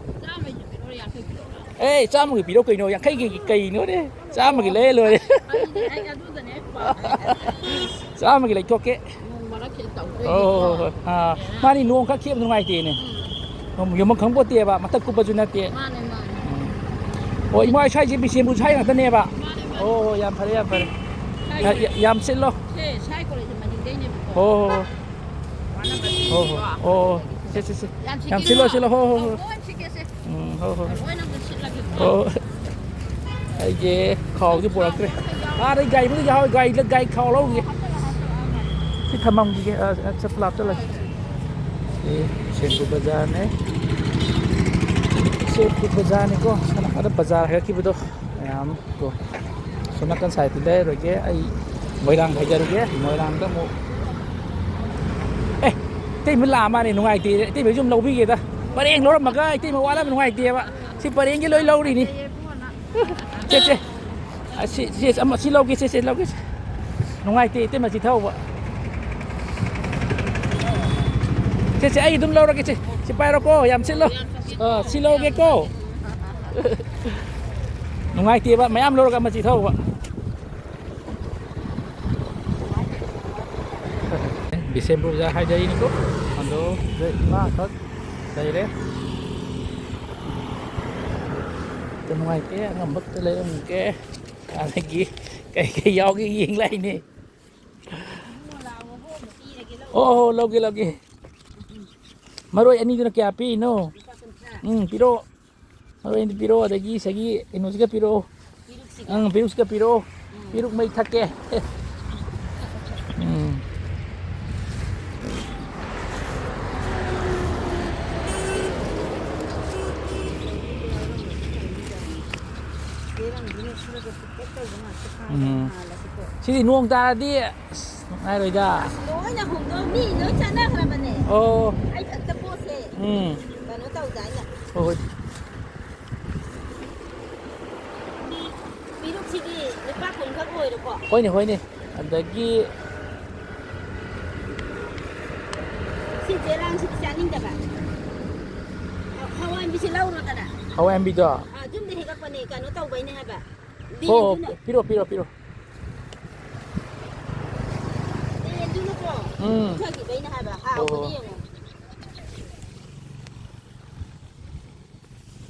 ꯑꯦ, ꯆꯥꯝꯃꯒꯤ ꯄꯤꯔꯣ ꯀꯩꯅꯣ, ꯌꯥꯡꯈꯩꯒꯤ ꯀꯩꯅꯣꯅꯦ? ꯆꯥꯝꯃꯒꯤ ꯂꯩꯔ ꯂꯣꯏꯔꯦ꯫ ꯆꯥꯝꯃꯒꯤ ꯂꯩꯊꯣꯛꯀꯦ꯫ ꯅꯣꯡ ꯃꯔꯛꯁꯤꯗ ꯇꯧꯗꯣꯏꯅꯤꯀꯣ꯫ ꯑꯣ, ꯍꯣꯏ, ꯍꯣꯏ꯫ ꯑꯥ, ꯃꯥꯅꯤ, ꯅꯣꯡ ꯈꯔ ꯈꯦꯞ ꯅꯨꯡꯉꯥꯏꯇꯦꯅꯦ꯫ ꯎꯝ꯫ ꯌꯣꯟꯐꯝ ꯈꯪꯄꯣꯠꯇꯦꯕ, ꯃꯊꯛ ꯀꯨꯞꯄꯁꯨ ꯅꯠꯇꯦ꯫ ꯃꯥꯅꯦ, ꯃꯥꯅꯦ꯫ ꯎꯝ꯫ ꯑꯣ, ꯏꯃꯥ ꯍꯣꯏ ꯁ꯭ꯋꯥꯏꯁꯦ ꯕꯤꯁꯦꯝꯄꯨꯔ ꯁ꯭ꯋꯥꯏ ꯉꯥꯛꯇꯅꯦꯕ? ꯃꯥꯅꯦ, ꯃꯥꯅꯦ꯫ ꯑꯣ, ꯍꯣꯏ, ꯌꯥꯝ ꯐꯔꯦ, ꯌꯥꯝ ꯐꯔꯦ꯫ ꯁ꯭ꯋꯥꯏ ꯌꯥ-, ꯌꯥ-, ꯀꯣꯂꯦꯖ-, ꯌꯥꯝ ꯁꯤꯠꯂꯣ꯫ ꯁꯦ, ꯁ꯭ꯋꯥꯏ ꯀꯣꯂꯦꯖꯁꯦ ꯃꯅꯤꯡꯗꯩꯅꯦꯕꯀꯣ꯫ ꯍꯣ, ꯍꯣ, ꯍꯣ꯫ ꯋꯥꯅꯕ ꯍꯣ, ꯍꯣ꯫ ꯁꯤꯀꯣ꯫ ꯑꯣ, ꯑꯣ꯫ ꯁꯦ, ꯁꯦ, ꯁꯦ꯫ ꯌꯥꯝ ꯌꯥꯝ ꯁꯤꯠꯂꯣ, ꯁꯤꯠꯂꯣ꯫ ꯁꯤꯠꯂꯣ꯫ ꯍꯣ, ꯍꯣ, ꯍꯣ꯫ ꯑꯧ, ꯂꯣꯏ ꯁꯤꯠꯀꯦꯁꯦ꯫ ꯎꯝ, ꯍꯣ, ꯍꯣ, ꯍꯣ꯫ ꯂꯣꯏꯅ ꯑꯝꯇ ꯁꯤꯠꯂꯒꯦꯀꯣ꯫ ꯍꯣ, ꯍꯣ꯫ ꯑꯩꯁꯦ ꯈꯥꯎꯁꯦ ꯄꯨꯔꯛꯇ꯭ꯔꯦ꯫ ꯑꯥꯗꯩ ꯒꯥꯔꯤꯕꯨꯗꯤ ꯌꯥꯎꯍꯧꯋꯤ, ꯒꯥꯔꯤꯗ, ꯒꯥꯔꯤ ꯈꯥꯎ ꯂꯧꯈꯤꯒꯦ꯫ ꯁꯤ ꯊꯝꯃꯝꯈꯤꯒꯦ꯫ ꯑ, ꯑ, ꯆꯠꯄ ꯂꯥꯞꯆꯜꯂꯁꯤ꯫ ꯁꯤ ꯕꯤꯁꯦꯝꯄꯨꯔ ꯕꯖꯥꯔꯅꯦ꯫ ꯕꯤꯁꯦꯝꯄꯨꯔ ꯕꯖꯥꯔꯅꯤꯀꯣ꯫ ꯁꯣꯝ ꯅꯥꯀꯟꯗ ꯕꯖꯥꯔ ꯍꯥꯏꯔꯛꯈꯤꯕꯗꯣ ꯃꯌꯥꯝ ꯀꯣ꯫ ꯁꯣꯝ ꯅꯥꯀꯟ ꯁꯥꯏꯠꯇꯤ ꯂꯩꯔꯔꯣꯏꯒꯦ꯫ ꯑꯩ ꯃꯣꯏꯔꯥꯡ ꯍꯥꯏꯖꯔꯒꯦ꯫ ꯃꯣꯏꯔꯥꯡꯗ ꯑꯃꯨꯛ, ꯑꯦ, ꯏꯇꯩꯃ ꯂꯥꯛꯑ ꯃꯥꯅꯦ, ꯅꯨꯡꯉꯥꯏꯇꯦ꯫ ꯏꯇꯩꯃꯁꯨ ꯑꯗꯨꯝ ꯂꯧꯕꯤꯒꯦꯗ꯫ ꯄꯔꯦꯡ ꯂꯧꯔꯝꯃꯒ ꯏꯇꯩꯃ ꯋꯥꯠꯂꯝ ꯅꯨꯡꯉꯥꯏꯇꯦꯕ꯫ ꯁꯤ ꯄꯔꯦꯡꯒꯤ ꯂꯣꯏ ꯂꯧꯔꯤꯅꯤ꯫ ꯁꯦ, ꯁꯦ꯫ ꯑ, ꯁꯤ, ꯁꯤ, ꯑꯃ, ꯁꯤ ꯂꯧꯒꯦ, ꯁꯦ, ꯁꯦ, ꯂꯧꯒꯦ, ꯁꯦ꯫ ꯅꯨꯡꯉꯥꯏꯇꯦ, ꯏꯇꯩꯃ ꯁꯤ ꯊꯧꯕ꯫ ꯁꯦ, ꯁꯦ, ꯑꯩ ꯑꯗꯨꯝ ꯂꯧꯔꯒꯦ, ꯁꯦ꯫ ꯁꯤ ꯄꯥꯏꯔꯣꯀꯣ, ꯌꯥꯝ ꯁꯤꯠꯂꯣ꯫ ꯑ, ꯁꯤ ꯂꯧꯒꯦꯀꯣ꯫ ꯅꯨꯡꯉꯥꯏꯇꯦꯕ, ꯃꯌꯥꯝ ꯂꯧꯔꯒ ꯑꯃ ꯆꯤꯊꯍꯧꯕ꯫ ꯕꯤꯁꯦꯝꯄꯨꯔ ꯕꯖꯥꯔ ꯍꯥꯏꯗꯔꯤꯅꯤꯀꯣ꯫ ꯑꯗꯣ ꯁꯤꯗ ꯏꯃꯥꯈꯛ ꯂꯩꯔꯦ꯫ ꯑꯝꯇ ꯅꯨꯡꯉꯥꯏꯇꯦ, ꯑꯉꯝꯕ ꯈꯛꯇ ꯂꯩꯔꯝꯒꯦ꯫ ꯑꯗꯒꯤ ꯀꯩ ꯀꯩ ꯌꯥꯎꯒꯦ ꯌꯦꯡ ꯂꯥꯛꯏꯅꯦ꯫ ꯍꯣ, ꯍꯣ, ꯂꯧꯒꯦ, ꯂꯧꯒꯦ꯫ ꯃꯔꯣꯏ ꯑꯅꯤꯗꯨꯅ ꯀꯌꯥ ꯄꯤꯔꯤꯅꯣ? ꯎꯝ, ꯄꯤꯔꯛꯑꯣ꯫ ꯃꯔꯣꯏ ꯑꯅꯤꯗꯨ ꯄꯤꯔꯛꯑꯣ, ꯑꯗꯒꯤ ꯁꯤꯒꯤ ꯀꯩꯅꯣꯁꯤꯒ ꯄꯤꯔꯛꯑꯣ꯫ ꯄꯤꯔꯨꯛꯁꯤꯒ꯫ ꯎꯝ, ꯄꯤꯔꯨꯛꯁꯤꯒ ꯄꯤꯔꯛꯑꯣ꯫ ꯎꯝ꯫ ꯄꯤꯔꯨꯛ ꯃꯩ ꯊꯛꯀꯦ꯫ ꯎꯝ꯫ ꯆꯦꯔꯪꯗꯨꯅ ꯁꯨꯔꯒ ꯄꯤꯛꯇꯛ ꯇꯧꯕ ꯉꯥꯛꯇ ꯐꯥꯕ ꯎꯝ꯫ ꯃꯥꯜꯂꯁꯨꯀꯣ꯫ ꯁꯤꯗꯤ ꯅꯣꯡ ꯇꯥꯔꯗꯤ ꯑꯁ ꯅꯨꯡꯉꯥꯏꯔꯣꯏꯗ꯫ ꯑꯁ, ꯂꯣꯏꯅ ꯍꯨꯝꯗꯣ-, ꯃꯤ ꯂꯣꯏ ꯆꯠꯅꯈ꯭ꯔꯕꯅꯦ꯫ ꯑꯣ꯫ ꯑꯩ ꯈꯛꯇ ꯄꯣꯠꯁꯦ ꯎꯝ꯫ ꯀꯩꯅꯣ ꯇꯧꯗꯥꯏꯅꯦ꯫ ꯍꯣꯏ, ꯍꯣꯏ꯫ ꯄꯤꯔꯨꯛꯁꯤꯗꯤ ꯂꯨꯄꯥ ꯀꯨꯟꯈꯛ ꯑꯣꯏꯔꯦꯀꯣ꯫ ꯍꯣꯏꯅꯦ, ꯍꯣꯏꯅꯦ꯫ ꯑꯗꯒꯤ ꯆꯦꯔꯥꯡꯁꯤꯗꯤ ꯆꯥꯅꯤꯡꯗꯕ꯫ ꯍ-, ꯍꯋꯥꯏ ꯃꯨꯕꯤꯁꯦ ꯂꯧꯔꯣꯗꯅ꯫ ꯍꯋꯥꯏ ꯃꯨꯕꯤꯗꯣ? ꯑꯥ, ꯌꯨꯝꯗ ꯍꯦꯛꯂꯛꯄꯅꯦ, ꯀꯩꯅꯣ ꯇꯧꯕꯩꯅꯦ ꯍꯥꯏꯕ꯫ ꯍꯣ, ꯍꯣ, ꯂꯦꯟꯗꯨꯅ꯫ ꯄꯤꯔꯣ, ꯄꯤꯔꯣ, ꯄꯤꯔꯣ꯫ ꯂꯦꯟꯗꯨꯅꯀꯣ, ꯎꯝ꯫ ꯄꯤꯊꯈꯤꯕꯩꯅꯦ ꯍꯥꯏꯕ꯫ ꯍꯣ, ꯍꯣ꯫ ꯍꯥꯎꯕꯅꯦ ꯌꯦꯡꯉꯣ꯫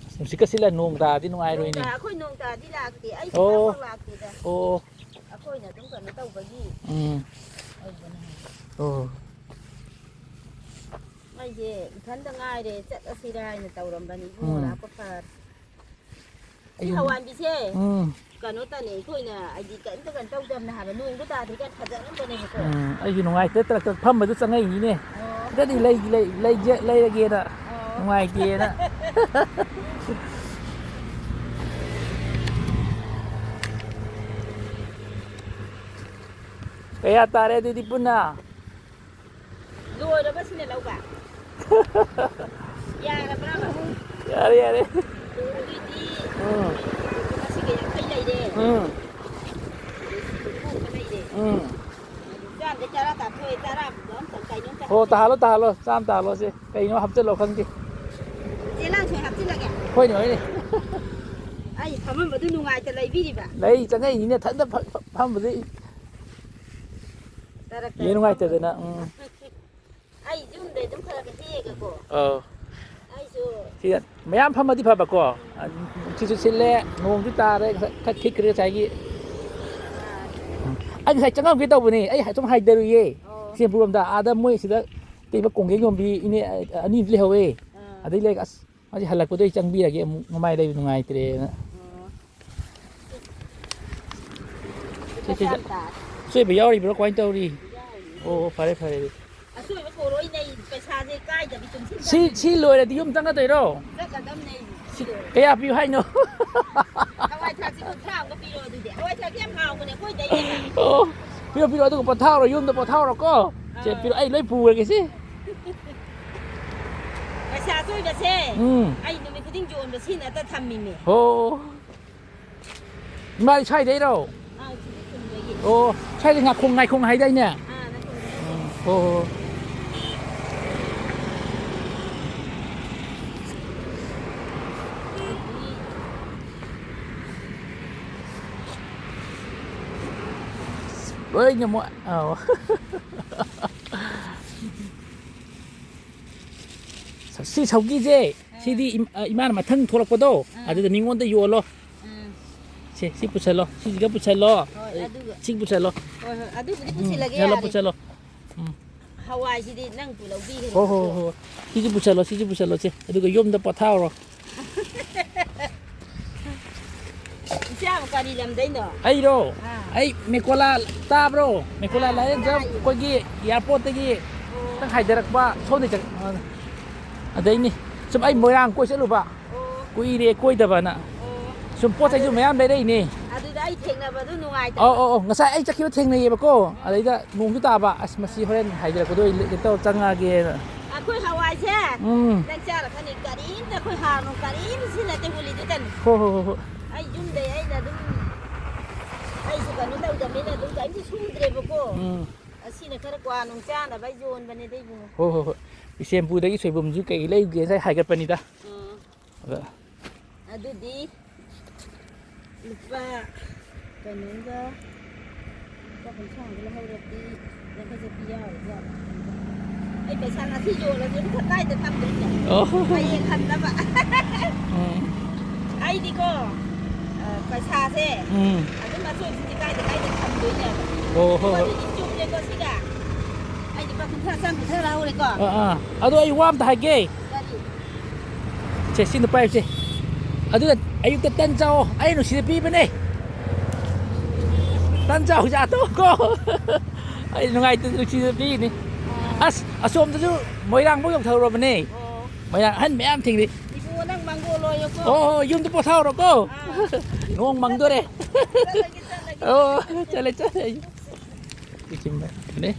ꯑꯁ, ꯅꯨꯡꯁꯤꯠꯀ ꯁꯤꯠꯂ ꯅꯣꯡ ꯇꯥꯔꯗꯤ ꯅꯨꯡꯉꯥꯏꯔꯣꯏꯅꯦ꯫ ꯅꯣꯡ ꯇꯥ-, ꯑꯩꯈꯣꯏ ꯅꯣꯡ ꯇꯥꯔꯗꯤ ꯂꯥꯛꯇꯦ꯫ ꯑꯩ ꯑꯣ꯫ ꯄꯩꯁꯥ ꯄꯥꯛ ꯂꯥꯛꯇꯦꯗ꯫ ꯑꯣ꯫ ꯑꯩꯈꯣꯏꯅ ꯑꯗꯨꯝ ꯀꯩꯅꯣ ꯇꯧꯕꯒꯤ ꯎꯝ꯫ ꯇꯧꯕꯅꯦ꯫ ꯑꯣ꯫ ꯑꯩꯁꯦ ꯏꯊꯟꯇ ꯉꯥꯏꯔꯦ, ꯆꯠꯂꯁꯤꯔꯥ ꯍꯥꯏꯅ ꯇꯧꯔꯝꯕꯅꯤ꯫ ꯏꯕꯨꯡꯉꯣ ꯎꯝ꯫ ꯂꯥꯛꯄ ꯐꯔꯦ꯫ ꯁꯤ ꯑꯩ ꯍꯋꯥꯟꯕꯤꯁꯦ ꯎꯝ꯫ ꯀꯩꯅꯣ ꯇꯅꯦ, ꯑꯩꯈꯣꯏꯅ ꯍꯥꯏꯗꯤ ꯀꯩꯝꯇ ꯀꯩꯅꯣ ꯇꯧꯗꯕꯅꯦ ꯍꯥꯏꯕ, ꯅꯣꯡꯗꯣ ꯇꯥꯗ꯭ꯔꯤꯀꯥꯟꯗ ꯐꯖꯔꯝꯕꯅꯦꯕꯀꯣ꯫ ꯎꯝ, ꯑꯩꯁꯨ ꯅꯨꯡꯉꯥꯏꯇ ꯇ꯭ꯔꯛ ꯇ꯭ꯔꯛ ꯐꯝꯕꯗ ꯆꯪꯉꯛꯏꯅꯤꯅꯦ꯫ ꯑꯣ꯫ ꯈꯤꯇꯗꯤ ꯂꯩ-, ꯂꯩ-, ꯂꯩꯖ-, ꯂꯩꯔꯒꯦꯅ꯫ ꯑꯣ꯫ ꯅꯨꯡꯉꯥꯏꯇꯦꯅ꯫ ꯀꯌꯥ ꯇꯥꯔꯦ ꯑꯗꯨꯗꯤ ꯄꯨꯟꯅ? ꯂꯣꯏꯔꯕ ꯁꯤꯅ ꯂꯧꯕ? ꯌꯥꯔꯕ꯭ꯔꯕ? ꯌꯥꯔꯦ, ꯌꯥꯔꯦ꯫ ꯑꯗꯨꯗꯤ ꯎꯝ꯫ ꯉꯁꯤꯒ ꯌꯥꯡꯈꯩ ꯂꯩꯔꯦ꯫ ꯎꯝ꯫ ꯂꯩꯔꯦ꯫ ꯎꯝ꯫ ꯆꯥꯝꯗꯩ ꯇꯔꯥ ꯇꯥꯊꯣꯛꯑꯦ, ꯇꯔꯥꯗꯣ ꯑꯝꯇ ꯀꯩꯅꯣꯝꯇ ꯍꯣ, ꯍꯥꯞꯆꯤꯜꯂꯣ꯫ ꯇꯥꯍꯜꯂꯣ, ꯇꯥꯍꯜꯂꯣ꯫ ꯆꯥꯝ ꯇꯥꯍꯜꯂꯣꯁꯦ꯫ ꯀꯩꯅꯣ ꯍꯥꯞꯆꯤꯜꯂꯣ ꯈꯪꯗꯦ꯫ ꯆꯦ ꯂꯥꯡꯁꯣꯏ ꯍꯥꯞꯆꯤꯜꯂꯒꯦ? ꯍꯣꯏꯅꯦ, ꯍꯣꯏꯅꯦ꯫ ꯑꯩ ꯐꯝꯃꯝꯕꯗꯨ ꯅꯨꯡꯉꯥꯏꯇ ꯂꯩꯕꯤꯔꯤꯕ? ꯂꯩ, ꯆꯪꯉꯛꯏꯅꯤꯅꯦ, ꯊꯟꯗ ꯐ-, ꯐ-, ꯐꯝꯕꯗꯨ꯫ ꯇꯔꯛ ꯌꯦ ꯇꯔꯛ ꯅꯨꯡꯉꯥꯏꯇꯗꯅ, ꯐꯝꯕꯗꯨ꯫ ꯎꯝ꯫ ꯑꯩ ꯌꯨꯝꯗꯩ ꯑꯗꯨꯝ ꯈꯔ ꯈꯔ ꯍꯦꯛꯑꯒꯀꯣ꯫ ꯑꯧ꯫ ꯑꯩꯁꯨ ꯁꯤꯗ ꯃꯌꯥꯝ ꯐꯝꯃꯗꯤ ꯐꯕꯀꯣ꯫ ꯎꯝ꯫ ꯅꯨꯡꯁꯤꯠꯁꯨ ꯁꯤꯠꯂꯦ, ꯅꯣꯡꯁꯨ ꯇꯥꯔꯦ, ꯈꯔ, ꯈꯔ ꯈꯤꯛꯈ꯭ꯔꯦ ꯉꯁꯥꯏꯒꯤ꯫ ꯑꯥ꯫ ꯎꯝ꯫ ꯑꯩ ꯉꯁꯥꯏ ꯆꯪꯉꯝꯒꯦ ꯇꯧꯕꯅꯦ, ꯑꯩ ꯁꯨꯝ ꯍꯥꯏꯊꯔꯨꯏꯌꯦ꯫ ꯑꯣ꯫ ꯁꯦꯝꯕꯨꯔꯣꯝꯗ꯫ ꯑꯥꯗ ꯃꯣꯏ ꯁꯤꯗ ꯀꯩꯕ ꯀꯣꯡꯒꯩ ꯌꯣꯟꯕꯤ ꯏꯅꯦ ꯑꯅꯤ ꯑꯃꯁꯨ ꯂꯩꯍꯧꯋꯦ꯫ ꯑꯥ꯫ ꯑꯗꯩ ꯂꯩꯔꯒ ꯑꯁ ꯃꯥꯁꯦ ꯍꯜꯂꯛꯄꯗ ꯑꯩ ꯆꯪꯕꯤꯔꯒꯦ ꯑꯃꯨꯛ ꯃꯃꯥꯏ ꯂꯩꯕ ꯅꯨꯡꯉꯥꯏꯇ꯭ꯔꯦꯅ꯫ ꯑꯣ꯫ ꯁꯦ, ꯂꯨꯄꯥ ꯁꯦ, ꯁꯦ꯫ ꯆꯥꯝ ꯇꯥꯔꯦ꯫ ꯑꯆꯣꯏꯕ ꯌꯥꯎꯔꯤꯕ꯭ꯔꯣ? ꯀꯃꯥꯏꯅ ꯇꯧꯔꯤ? ꯌꯥꯎꯔꯤ꯫ ꯑꯣ, ꯐꯔꯦ, ꯐꯔꯦ ꯑꯗꯨꯗꯤ꯫ ꯑꯆꯣꯏꯕ ꯄꯣꯔꯛꯑꯣꯏꯅꯦ ꯑꯩ, ꯄꯩꯁꯥꯁꯦ ꯀꯥꯏꯗꯕꯤ ꯇꯨꯡꯁꯤꯟ ꯁꯤ, ꯊꯝꯃꯤꯅꯦ꯫ ꯁꯤ ꯂꯣꯏꯔꯗꯤ ꯌꯨꯝ ꯆꯪꯒꯗꯣꯏꯔꯣ? ꯆꯠꯀꯗꯕꯅꯦ ꯑꯩ ꯁꯤ ꯁꯤ, ꯂꯣꯏꯔꯗꯤ꯫ ꯀꯌꯥ ꯄꯤꯌꯨ ꯍꯥꯏꯅꯣ? ꯍꯋꯥꯏ ꯊ꯭ꯔꯥꯛꯁꯦ ꯀꯨꯟꯊ꯭ꯔꯥ ꯑꯃꯒ ꯄꯤꯔꯣ ꯑꯗꯨꯗꯤ꯫ ꯍꯋꯥꯏ ꯊ꯭ꯔꯥꯛꯁꯦ ꯌꯥꯝ ꯍꯥꯎꯕꯅꯦ ꯑꯩꯈꯣꯏꯗꯩꯅꯦꯕ꯫ ꯑꯣ, ꯄꯤꯔꯣ, ꯄꯤꯔꯣ, ꯑꯗꯨꯒ ꯄꯣꯊꯥꯍꯧꯔꯣ, ꯌꯨꯝꯗ ꯄꯣꯊꯥꯍꯧꯔꯣꯀꯣ꯫ ꯁꯦ, ꯑꯥ꯫ ꯄꯤꯔꯣ, ꯑꯩ ꯂꯣꯏ ꯄꯨꯔꯒꯦ ꯁꯤ꯫ ꯄꯩꯁꯥ ꯑꯆꯣꯏꯕꯁꯦ ꯎꯝ꯫ ꯑꯩ ꯅꯨꯃꯤꯠ ꯈꯨꯗꯤꯡ ꯌꯣꯟꯕ ꯁꯤ ꯅꯠꯇ ꯊꯝꯃꯤꯅꯦ꯫ ꯑꯣ꯫ ꯏꯃꯥꯗꯤ ꯁ꯭ꯋꯥꯏꯗꯩꯔꯣ? ꯑꯥ, ꯁꯤꯗ ꯈꯨꯟꯗꯒꯤ꯫ ꯑꯣ, ꯁ꯭ꯋꯥꯏꯗ ꯉꯥꯈꯣꯡ, ꯉꯥꯏꯈꯣꯡ ꯍꯥꯏꯗꯥꯏꯅꯦ? ꯑꯥ, ꯉꯥꯈꯣꯡ ꯍꯥꯏꯗꯥꯏꯅꯦ꯫ ꯎꯝ, ꯍꯣ, ꯍꯣ, ꯍꯣ꯫ ꯂꯣꯏꯅ ꯃꯣꯏ, ꯑꯧ꯫ ꯁꯤ ꯁꯧꯒꯤꯁꯦ, ꯁꯤꯗꯤ ꯏꯝ-, ꯑ, ꯏꯃꯥꯅ ꯃꯊꯪ ꯊꯣꯛꯂꯛꯄꯗꯣ, ꯑꯥ꯫ ꯑꯗꯨꯗ ꯃꯤꯉꯣꯟꯗ ꯌꯣꯜꯂꯣ꯫ ꯎꯝ꯫ ꯁꯦ, ꯁꯤ ꯄꯨꯁꯜꯂꯣ, ꯁꯤꯁꯤꯒ ꯄꯨꯁꯜꯂꯣ꯫ ꯍꯣꯏ, ꯑꯗꯨꯒ ꯁꯤ ꯄꯨꯁꯜꯂꯣ꯫ ꯍꯣꯏ, ꯍꯣꯏ, ꯑꯗꯨꯕꯨꯗꯤ ꯎꯝ, ꯄꯨꯁꯤꯜꯂꯒꯦ ꯄꯨꯁꯜꯂꯣ, ꯌꯥꯔꯦ꯫ ꯄꯨꯁꯜꯂꯣ꯫ ꯎꯝ꯫ ꯍꯋꯥꯏꯁꯤꯗꯤ ꯅꯪ ꯄꯨ ꯂꯧꯕꯤꯒꯅꯤ꯫ ꯍꯣ, ꯍꯣ, ꯍꯣ, ꯍꯣ꯫ ꯁꯤꯁꯨ ꯄꯨꯁꯜꯂꯣ, ꯁꯤꯁꯨ ꯄꯨꯁꯜꯂꯣ, ꯁꯦ꯫ ꯑꯗꯨꯒ ꯌꯨꯝꯗ ꯄꯣꯊꯥꯍꯧꯔꯣ꯫ ꯏꯆꯥꯕꯨ ꯀꯔꯤ ꯂꯝꯗꯩꯅꯣ? ꯑꯩꯔꯣ? ꯑꯥ꯫ ꯑꯩ ꯃꯦꯀꯣꯂꯥ ꯇꯥꯕ꯭ꯔꯣ? ꯃꯦꯀꯣꯂꯥ ꯑꯥ, ꯂꯥꯏꯌꯦꯡꯁꯪ ꯇꯥꯏꯌꯦ꯫ ꯑꯩꯈꯣꯏꯒꯤ ꯑꯦꯌꯥꯔꯄꯣꯔꯠꯇꯒꯤ ꯑꯣ꯫ ꯈꯤꯇꯪ ꯍꯥꯏꯊꯔꯛꯄ ꯁꯣꯝꯗ ꯆꯪ-, ꯑꯗꯩꯅꯤ꯫ ꯁꯨꯝ ꯑꯩ ꯃꯣꯏꯔꯥꯡ ꯀꯣꯏ ꯆꯠꯂꯨꯕ꯫ ꯑꯣ꯫ ꯀꯨꯏꯔꯦ ꯀꯣꯏꯗꯕꯅ꯫ ꯑꯣ꯫ ꯁꯨꯝ ꯄꯣꯠ ꯆꯩꯁꯨ ꯑꯗꯨ, ꯃꯌꯥꯝ ꯂꯩꯔꯛꯏꯅꯦ꯫ ꯑꯗꯨꯗ ꯑꯩ ꯊꯦꯡꯅꯕꯗꯨ ꯅꯨꯡꯉꯥꯏꯇꯕ꯫ ꯑꯧ, ꯑꯧ, ꯑꯧ꯫ ꯉꯁꯥꯏ ꯑꯩ ꯆꯠꯈꯤꯕ ꯊꯦꯡꯅꯩꯌꯦꯕꯀꯣ꯫ ꯑꯗꯩꯗ ꯅꯣꯡꯁꯨ ꯇꯥꯕ꯫ ꯑꯁ, ꯃꯁꯤ ꯍꯣꯔꯦꯟ ꯍꯥꯏꯊꯔꯛꯄꯗꯣ ꯑꯩ ꯀꯩꯅꯣ ꯇꯧꯔ ꯆꯪꯉꯛꯑꯒꯦꯅ꯫ ꯑꯩꯈꯣꯏ ꯍꯋꯥꯏꯁꯦ ꯎꯝ꯫ ꯅꯪ ꯆꯥꯔꯛꯀꯅꯤ꯫ ꯀꯔꯤꯝꯇ ꯑꯩꯈꯣꯏ ꯍꯥꯔ ꯅꯨꯡ ꯀꯔꯤꯝ ꯁꯤꯖꯤꯟꯅꯗꯦ, ꯀꯨꯂꯤꯗꯨꯗꯅꯤ꯫ ꯍꯣ, ꯍꯣ, ꯍꯣ, ꯍꯣ꯫ ꯑꯩ ꯌꯨꯝꯗꯩ ꯑꯩꯅ ꯑꯗꯨꯝ, ꯑꯩꯁꯨ ꯀꯩꯅꯣ ꯇꯧꯗꯕꯅꯤꯅ ꯑꯗꯨꯝ ꯀꯔꯤꯝꯇ ꯁꯨꯗ꯭ꯔꯦꯕꯀꯣ꯫ ꯎꯝ꯫ ꯑꯁꯤꯅ ꯈꯔ ꯀ꯭ꯋꯥ ꯅꯨꯡ ꯆꯥꯅꯕ ꯌꯣꯟꯕꯅꯤꯗ ꯏꯕꯨꯡꯉꯣ꯫ ꯍꯣ, ꯍꯣ, ꯍꯣꯏ꯫ ꯕꯤꯁꯦꯝꯄꯨꯔꯗꯒꯤ ꯁꯣꯏꯕꯨꯝꯁꯨ ꯀꯩ ꯂꯩꯔꯨꯒꯦ ꯉꯁꯥꯏ ꯍꯥꯏꯒꯠꯄꯅꯤꯗ꯫ ꯎꯝ꯫ ꯑꯗ ꯑꯗꯨꯗꯤ ꯂꯨꯄꯥ ꯀꯩꯅꯣꯝꯒ ꯂꯨꯄꯥ ꯀꯨꯟꯊ꯭ꯔꯥ ꯑꯃꯒ ꯂꯧꯍꯧꯔꯗꯤ ꯌꯥꯡꯈꯩ ꯆꯠꯄꯤ ꯌꯥꯔꯣꯏꯗ꯭ꯔꯣ? ꯑꯩ ꯄꯩꯁꯥ ꯉꯁꯤ ꯌꯣꯜꯂꯁꯨ ꯑꯗꯨꯝ ꯀꯥꯏꯗ ꯊꯝꯗꯣꯏꯅꯣ? ꯑꯣ꯫ ꯍꯌꯦꯡ ꯍꯟꯅꯕ꯫ ꯎꯝ꯫ ꯑꯩꯗꯤꯀꯣ, ꯑ, ꯄꯩꯁꯥꯁꯦ ꯎꯝ꯫ ꯑꯗꯨꯝ ꯑꯆꯣꯏꯕꯁꯤꯡꯁꯦ ꯀꯥꯏꯗ ꯀꯥꯏꯗ ꯊꯝꯗꯣꯏꯅꯦꯕ꯫ ꯑꯣ, ꯍꯣꯏ, ꯍꯣꯏ꯫ ꯑꯗꯨꯗꯤ ꯆꯨꯝꯃꯦꯀꯣ ꯁꯤꯒ? ꯑꯩ ꯂꯨꯄꯥ ꯀꯨꯟꯊ꯭ꯔꯥ ꯆꯥꯝ ꯀꯨꯟꯊ꯭ꯔꯥ ꯂꯧꯍꯧꯔꯦꯀꯣ? ꯑꯥ, ꯑꯥ꯫ ꯑꯗꯣ ꯑꯩ ꯋꯥ ꯑꯝꯇ ꯍꯥꯏꯒꯦ꯫ ꯀꯔꯤ? ꯁꯦ, ꯁꯤ ꯅꯨꯄꯥ ꯍꯥꯏꯕꯁꯦ꯫ ꯑꯗꯨꯅ ꯑꯌꯨꯛꯇ ꯇꯟ ꯆꯥꯎꯑꯣ꯫ ꯑꯩ ꯅꯨꯡꯁꯤꯗ ꯄꯤꯕꯅꯦ꯫ ꯇꯟ ꯆꯥꯎ ꯆꯥꯊꯣꯛꯑꯣꯀꯣ꯫ ꯑꯩ ꯅꯨꯡꯉꯥꯏꯇꯗꯅ ꯅꯨꯡꯁꯤꯗ ꯄꯤꯔꯤꯅꯤ꯫ ꯑꯁ, ꯑꯁꯣꯝꯗꯁꯨ ꯃꯣꯏꯔꯥꯡꯐꯧ ꯌꯧꯊꯍꯧꯔꯕꯅꯦ꯫ ꯑꯣ꯫ ꯃꯣꯏꯔꯥꯡ ꯑꯍꯟ ꯃꯌꯥꯝ ꯊꯦꯡꯅꯩ꯫ ꯏꯕꯨꯡꯉꯣ, ꯅꯪ ꯃꯪꯒꯣꯜ ꯑꯣꯏꯌꯨꯀꯣ꯫ ꯑꯣ, ꯍꯣ, ꯌꯨꯝꯗ ꯄꯣꯊꯥꯍꯧꯔꯣꯀꯣ꯫ ꯑꯥ꯫ ꯅꯣꯡ ꯃꯪꯗꯣꯔꯦ꯫ ꯆꯠꯂꯒꯦ, ꯆꯠꯂꯒꯦ꯫ ꯑꯣ, ꯆꯠꯂꯦ, ꯆꯠꯂꯦ꯫ ꯁꯤ ꯆꯤꯡꯕꯅꯦ꯫